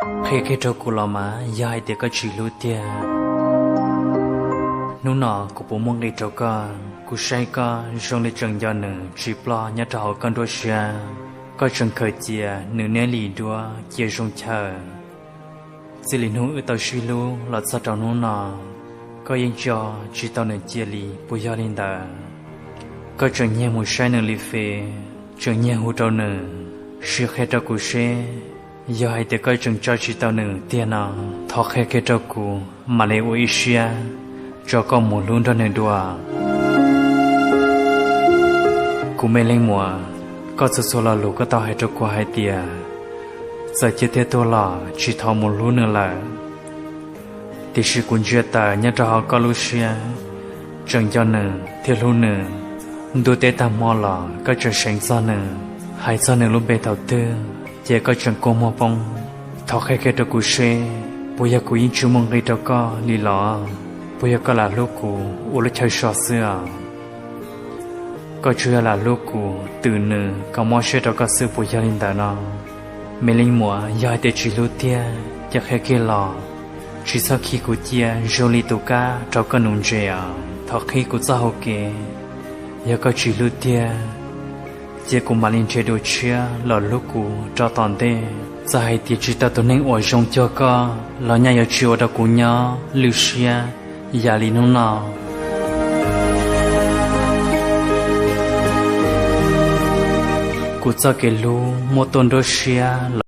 Qhia kiag rau kuv los mas, yog hais tias koj tsis hlub tiag, hnub no kuv puas muaj nqis rau koj? Kuv saib koj zoo li tseem nco nws tsis ploj nyob rau hauv koj nruab siab. Koj tseem khaws cia nws niaj lim duab cia zoo chaw. Txij li hnub wb tau sib hlub los txog rau hnub no, koj yeej tso tsis tau nws cia li, puas yog li ntawd? Koj tseem nyiag mus saib nws li fes, tseem nyiag hu rau nws, sim qhia rau kuv seb, yog hais tias koj tseem tso tsis tau nws tiag no, thov qhia kiag rau kuv mam li ua ib siab tso koj mus hlub nrog nws dua. Kuv me leej muam, koj txhua txhua lo lus koj tau hais rau kuv hais tias, txawm ciaj thiab tuag los tsis thov mus hlub nws lawm. Tiam sis kuv ntsia tawm nyob rau hauv koj lub siab, tseem nco nws thiab hlub nws. Ntuj teb tag hmo los koj tseem seev txog nws, hais txog nws lub npe thaum twg ces koj tseem kua muag poob. Thov qhia kiag rau kuv seb, puas yog kuv yeej tsis muaj nqis rau koj li los? Puas yog koj lam hlub kuv ua lub chaw so xwb os? Koj tsuas yog lam hlub kuv twm nws kom mob siab rau koj xwb, puas yog li ntawd no? Me leej muam, yog hais tias tsis hlub tiag ces qhia kiag los, tsis txhob khi kuv cia zoo li tus kab rau koj nuv ntses os. Thov qhib kuv txoj hau kev, yog koj tsis hlub tiag ces kuv mam li nrhiav dua tshiab los hlub kuv rau tom ntej. Txawm hais tias tsis tau tus neeg uas zoo cuag koj los nyaj yuav tsis ua rau kuv nyob lwj siab yam li hnub no. Kuv txoj kev hlub muab tuaj nruab siab